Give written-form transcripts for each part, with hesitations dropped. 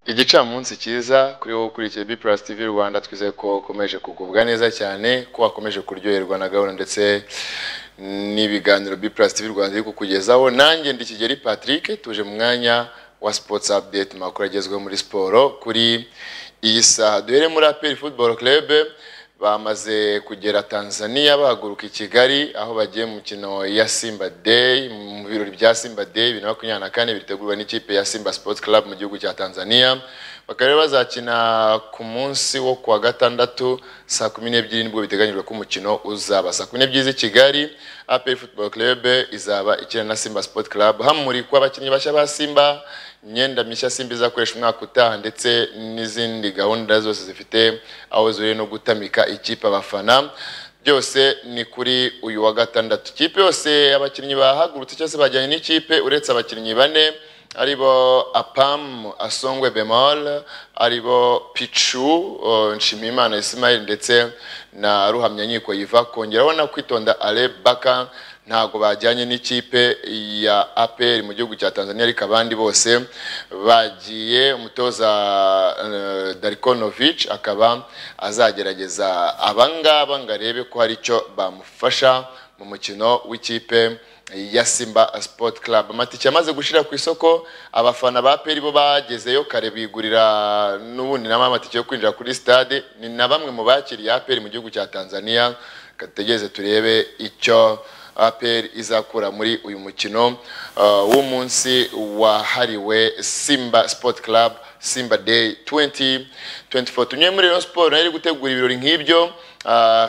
Igicamunsi cyiza kuri wowe ukurikiye B Plus TV Rwanda. Twizeye ko ukomeje kugubwa neza cyane, ko wakomeje kuryoherwa na gahunda ndetse n'ibiganiro B Plus TV Rwanda iri kukugezaho. Nanjye ndi Kigeli Patrick, tuje mu mwanya wa sports update, makuru agezweho muri siporo kuri iyi saha. Duhere muri APR Football Club. Bamaze kugera Tanzania, bahaguruka i Kigali, aho bagiye mu mukino ya Simba Day, mu birori bya Simba Day 2024 bitegurwa n'ikipe ya Simba Sports Club mu gihugu cya Tanzania. Bakaba rero bazakina ku munsi wo kuwa gatandatu saa 12, nibwo biteganyijwe ko umukino uzaba saa 12 z'i Kigali. APR Football Club izaba ikina na Simba Sport Club, hamurikwa abakinnyi bashya ba Simba, imyenda mishya Simba izakoresha umwaka utaha, ndetse n'izindi gahunda zose zifite aho zihuriye no gutamika ikipe abafana. Byose ni kuri uyu wa gatandatu. Ikipe yose, abakinnyi bahagurutse cyangwa se bajyanye n'ikipe, uretse abakinnyi bane, aribo Apam Asongwe Bemol, aribo Pichu Nshimiyimana Ismail, ndetse na Ruhamyanyiko Yiva, kongeraho na Kwitonda Ale Baka, ntabwo bajyanye n'ikipe ya APR mu gihugu cya Tanzania, ariko abandi bose bagiye. Umutoza Darko Novic akaba azagerageza abangaba ngo arebe ko hari icyo bamufasha mu mukino w'ikipe ya Simba Sport Club. Amatike amaze gushira ku isoko. Abafana ba APR bo bagezeyo kare, bigurira n'ubundi nabo amatike yo kwinjira kuri stade. Ni na bamwe mu bakiriye APR mu gihugu cya Tanzania. Kategeze turebe icyo APR izakura muri uyu mukino w'umunsi wahariwe Simba Sport Club, Simba Day 2024. Tunyuye muri Rayon Sport, nayo iri gutegura ibirori nk'ibyo,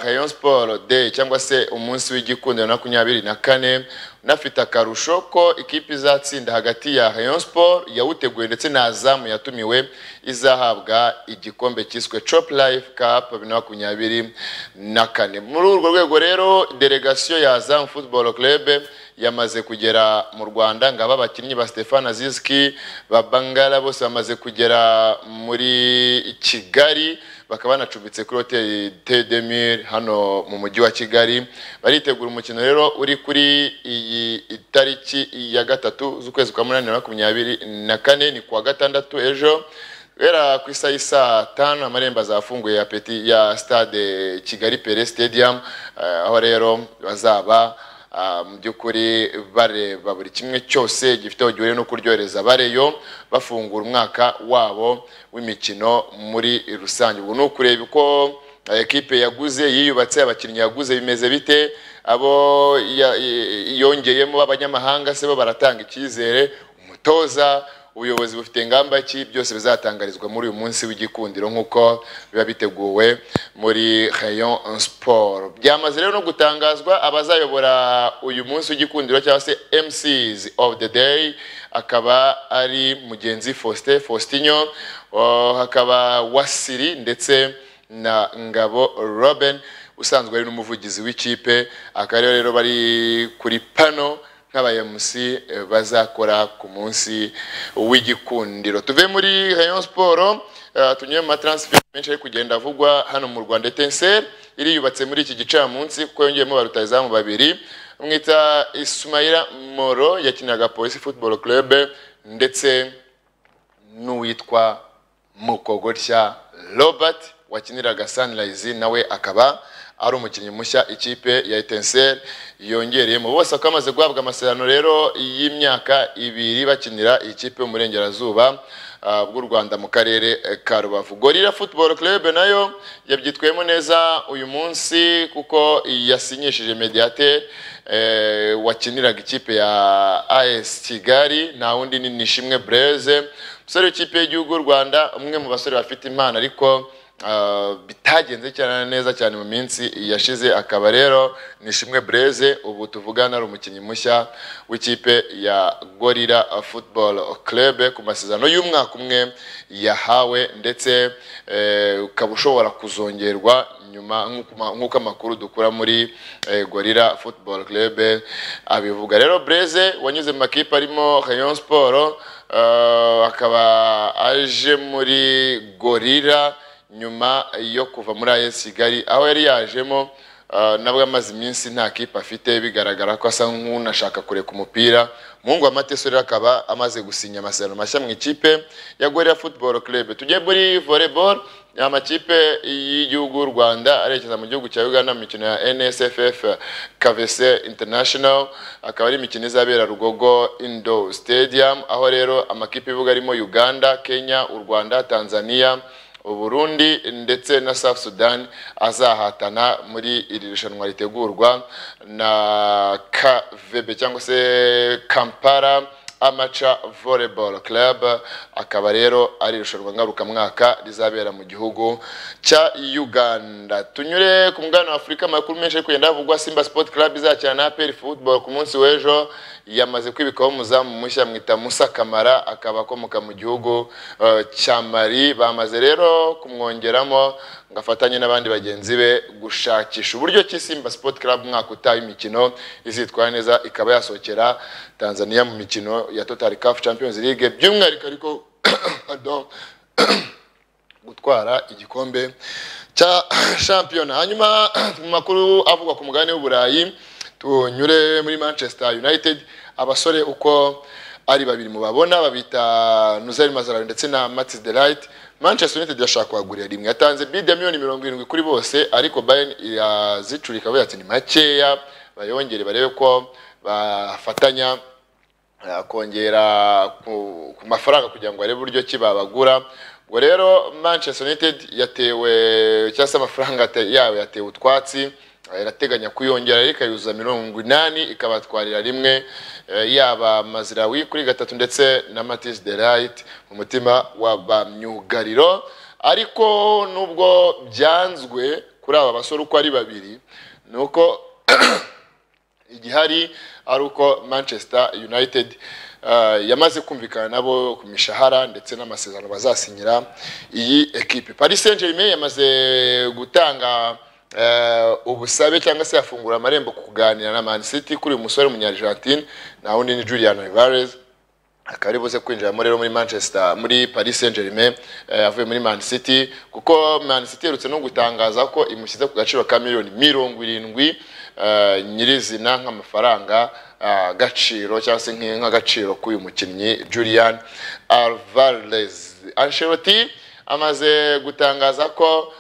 Rayon Sport Day cyangwa se umunsi w'igikundiro 24, unafite akarusho ko ikipe izatsinda hagati ya Rayon Sport yawuteguye ndetse na Azam yatumiwe izahabwa igikombe cyiswe Chop Life Cup 2024. Muri urwo rwego rero, delegation ya Azam Football Club yamaze kugera mu Rwanda. Ngaba abakinnyi ba Stefan Aziz Ki, ba Bangala, bose bamaze kugera muri Kigali, bakaba banacumbitse kuri hoteli T2000 hano mu mujyi wa Kigali. Baritegura umukino rero uri kuri iyi itariki ya 3 z'ukwezi kwa munani 2024, ni kuwa gatandatu ejo, guhera ku isaha y'isaa 5 amarembo azafunguye ya peti ya stade Kigali Pele Stadium, aho rero bazaba mu by'ukuri bareba buri kimwe cyose gifite aho gihuriye no kuryohereza bareyo, bafungura umwaka wabo w'imikino muri rusange. Ubu ni ukureba uko ekipe yaguze yiyubatse, abakinnyi yaguze bimeze bite, abo yongeyemo b'abanyamahanga se bo baratanga icyizere, umutoza, ubuyobozi bufite ingamba ki? Byose bizatangarizwa muri uyu munsi w'igikundiro nk'uko biba biteguwe muri Rayon Sport. Byamaze rero no gutangazwa abazayobora uyu munsi w'igikundiro cyangwa se MCs of the day, akaba ari Mugenzi Faustin Faustinho, hakaba Wasiri ndetse na Ngabo Robin usanzwe ari n'umuvugizi w'ikipe. Akaba rero bari kuri pano nk'aba MC bazakora ku munsi w'igikundiro. Tuve muri Rayon Sport, tunyuye mu matransfer menshi ari kugenda avugwa hano mu Rwanda. Etincelle iriyubatse muri iki gicamunsi kuko yongeyemo ba rutahizamu babiri, umwita Ismaila Moro yakiniraga Police Football Club, ndetse n'uwitwa Mukogotya Robert wakiniraga Sunrise, nawe akaba ari umukinnyi mushya ikipe ya Etincelle yongereyemo. Bose bakaba bamaze guhabwa amasezerano rero y'imyaka 2 bakinira ikipe yo mu burengerazuba bw'u Rwanda mu karere ka Rubavu. Gorilla Football Club nayo yabyitwayemo neza uyu munsi kuko yasinyishije Mediateur wakiniraga ikipe ya AS Kigali, nta wundi ni Nishimwe Blaise, umusore w'ikipe y'igihugu y'u Rwanda, umwe mu basore bafite impano ariko bitagenze cyane neza cyane mu minsi yashize. Akaba rero Nishimwe Blaise ubu tuvugana ari umukinnyi mushya w'ikipe ya Gorilla Football Club ku masezerano y'umwaka umwe yahawe, ndetse ukaba ushobora kuzongerwa nyuma nk'uko amakuru dukura muri Gorilla Football Club abivuga. Rero Blaise wanyuze mu makipe arimo Rayon Sport, akaba aje muri Gorilla nyuma yo kuva muri AS Kigali aho yari yajemo. nabwo amaze iminsi nta kipe afite, bigaragara ko asa nk'unashaka kureka umupira. Muhungu wa Mateso rero akaba amaze gusinya amasezerano mashya mu ikipe ya Gorilla Football Club. Tujye muri volleyball. Amakipe y'igihugu y'u Rwanda arerekeza mu gihugu cya Uganda mu mikino ya NSFF KVC International, akaba ari imikino izabera Rugogo Indoor Stadium, aho rero amakipe y'ibihugu arimo Uganda, Kenya, u Rwanda, Tanzania, Burundi ndetse na South Sudan azahatana muri iri rushanwa ritegurwa na KVB cyangwa se Kampala Amateur Volleyball Club. Akaba rero ari irushanwa ngarukamwaka rizabera mu gihugu cya Uganda. Tunyure ku mugabane wa Afurika, amakuru menshi ari kugenda havugwa. Simba Sport Club izakina na APR Football ku munsi w'ejo yamaze kwibikaho umuzamu mushya, mwita Musa Kamara, akaba akomoka mu gihugu cya Mali. Bamaze rero kumwongeramo ngo afatanye n'abandi bagenzi be gushakisha uburyo ki Simba Sport Club umwaka utaha imikino izitwara neza, ikaba yasohokera Tanzania mu mikino ya Total CAF Champions League, by'umwihariko ariko pardon, gutwara igikombe cya shampiyona. Hanyuma mu makuru avugwa ku mugabane w'Uburayi, tunyure muri Manchester United. Abasore uko ari babiri mubabona babita Noussair Mazraoui ndetse na Matthijs de Ligt, Manchester United yashaka kubagurira rimwe, yatanze bid ya miliyoni 70 kuri bose, ariko Bayern irazicurika bavuga ati ni makeya, bayongere barebe ko bafatanya kongera ku mafaranga kugira ngo barebe uburyo ki babagura. Ubwo rero Manchester United yatewe cyangwa se amafaranga yabo yatewe utwatsi, irateganya kuyongera rero ikayuzuza 80, ikabatwarira rimwe, yaba Mazraoui kuri gatatu ndetse na Matthijs de Ligt mu mutima wa ba myugariro. Ariko nubwo byanzwe kuri aba basore uko ari babiri, nuko igihari ari uko Manchester United yamaze kumvikana nabo ku mishahara ndetse n'amasezerano bazasinyira iyi ekipe. Paris Saint-Germain yamaze gutanga ubusabe cyangwa se yafungura amarembo ku kuganira na Man City kuri uyu musore w'umunya-Argentine, na wundi ni Julian Alvarez, akaba ari buze kwinjiramo rero muri Manchester, muri Paris Saint-Germain, avuye muri Man City, kuko Man City iherutse no gutangaza ko imushyize ku gaciro ka miliyoni 70 nyirizina nk'amafaranga gaciro cyangwa se nk'agaciro k'uyu mukinnyi Julian Alvarez. Ancelotti amaze gutangaza ko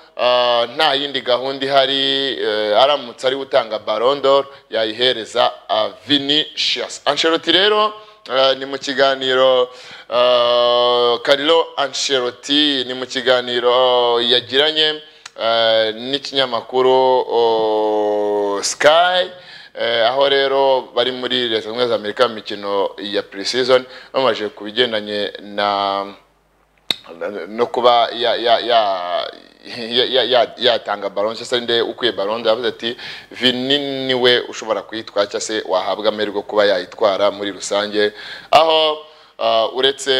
nta yindi gahunda ihari, aramutse ari gutanga Ballon d'Or yayihereza Vinicius. Ancelotti rero ni mu kiganiro, Carlo Ancelotti ni mu kiganiro yagiranye n'ikinyamakuru Sky, aho rero bari muri Leta Zunze Ubumwe za Amerika mu mikino ya pre-season, bamaze ku bigendanye na no kuba ya ya ya ya- ya- ya- yatanga Ballon cyangwa se nde ukwiye Ballon, yavuze ati Vini niwe ushobora kuyitwara cyangwa se wahabwa amahirwe yo kuba yayitwara muri rusange, aho uretse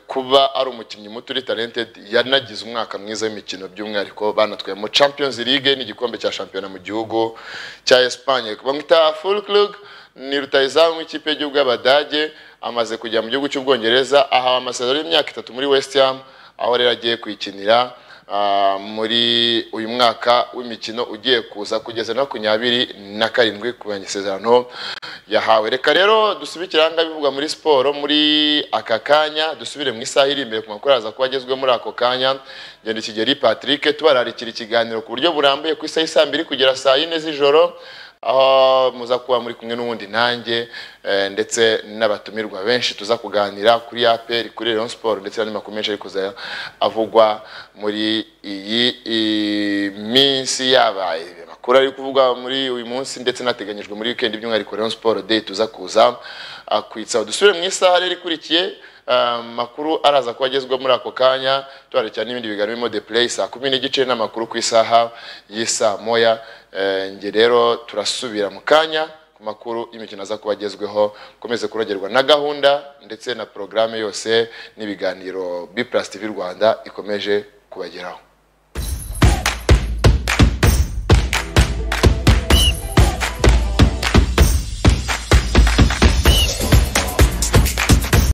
kuba ari umukinnyi muto uri talented, yanagize umwaka mwiza w'imikino, by'umwihariko banatwayemo Champions League n'igikombe cya shampiyona mu gihugu cya Espagne. Bamwita Füllkrug, ni rutahizamu w'ikipe y'igihugu y'Abadage, amaze kujya mu gihugu cy'Ubwongereza, ahawe amasezerano y'imyaka 3 muri West Ham, aho rero agiye kuyikinira muri uyu mwaka w'imikino ugiye kuza kugeza na 27 ku isezerano yahawe. Reka rero dusubikire aha ngaha bivugwa muri siporo muri aka kanya, dusubire mu isaha iri imbere ku makuru araza kuba agezweho muri ako kanya. Genda Kigeli Patrick, tubararikira ikiganiro ku buryo burambuye ku isaha y'i saa 2 kugera saa 4 z'ijoro, aho muza kuba muri kumwe n'ubundi nanjye ndetse n'abatumirwa benshi, tuza kuganira kuri APR, kuri Rayon Sport ndetse n'andi makuru menshi ari kuza avugwa muri iyi minsi, yaba amakuru ari kuvugwa muri uyu munsi ndetse n'ateganyijwe muri weekend, by'umwihariko Rayon Sport Day tuza kuza kwitsaho. Dusubire mu isaha rero ikurikiye, makuru araza kuba agezweho muri ako kanya, tuharekera n'ibindi biganiro birimo The Play saa 10:30 n'amakuru ku isaha y'isaa 1. Nge rero turasubira mu kanya ku makuru y'imikino aza kuba agezweho. Mukomeze kurogerwa na gahunda ndetse na porogaramu yose n'ibiganiro B Plus TV Rwanda ikomeje kubageraho.